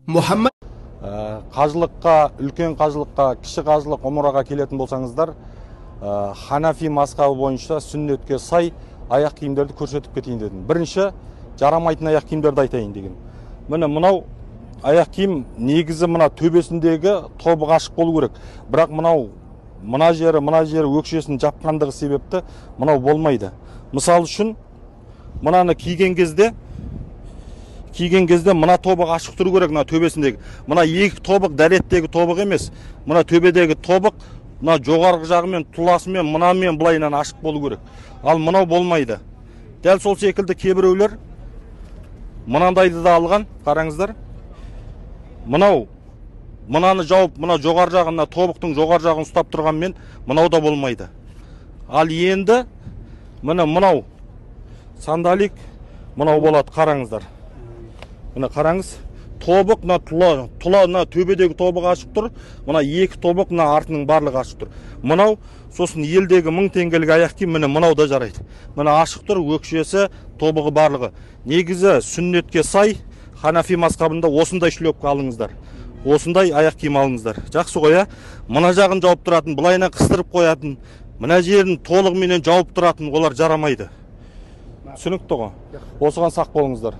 Мұхаммад Қажылыққа, үлкен қажылыққа, кіші қажылық, умраға келетін болсаңыздар, ханафи мазхабы бойынша сүннетке сай аяқ киімдерді көрсетіп кетейін дедім. Бірінші жарамайтын аяқ киімдерді айтайын деген. Міне, мынау аяқ киім негізі мына төбесіндегі тобық ашық болу керек. Бірақ мынау мына жері, мына жері өкшесін жапқандығы себепті мынау болмайды. Мысал үшін, мынаны киген кезде мына тобық ашық тұру керек, мына төбесіндегі. Мына екі тобық дәреттегі тобық емес. Мына төбедегі тобық мына жоғарғы жағымен, тұласымен, мынамен былайынан ашық болу керек. Ал мынау болмайды. Дәл сол секілді кейбіреулер мынандайды да алған, қараңыздар. Мынау мынаны жауып, мына жоғары жағын, мына тобықтың жоғары жағын ұстап тұрғанмен, мынау да болмайды. Ал енді міне, мынау сандалик, мынау болады, қараңыздар. Міне, қараңыз, тобық мына тұла, мына төбедегі тобық ашық тұр, мына екі тобық, мына артының барлығы ашық тұр. Мынау сосын елдегі 1000 теңгелік аяқ киім, міне, мынау да жарайды. Міне, ашық тұр, өкшесі, тобығы барлығы. Негізі сүннетке сай ханафи мазхабында осындай шлепка алыңыздар. Осындай аяқ киім алыңыздар. Жақсы ғой, ә? Мына жағын жауып тұратын, былайынан қыстырып қоятын, мына жерін толығыменен жауып тұратын олар жарамайды. Түсінікті ғой? Осыған сақ болыңыздар.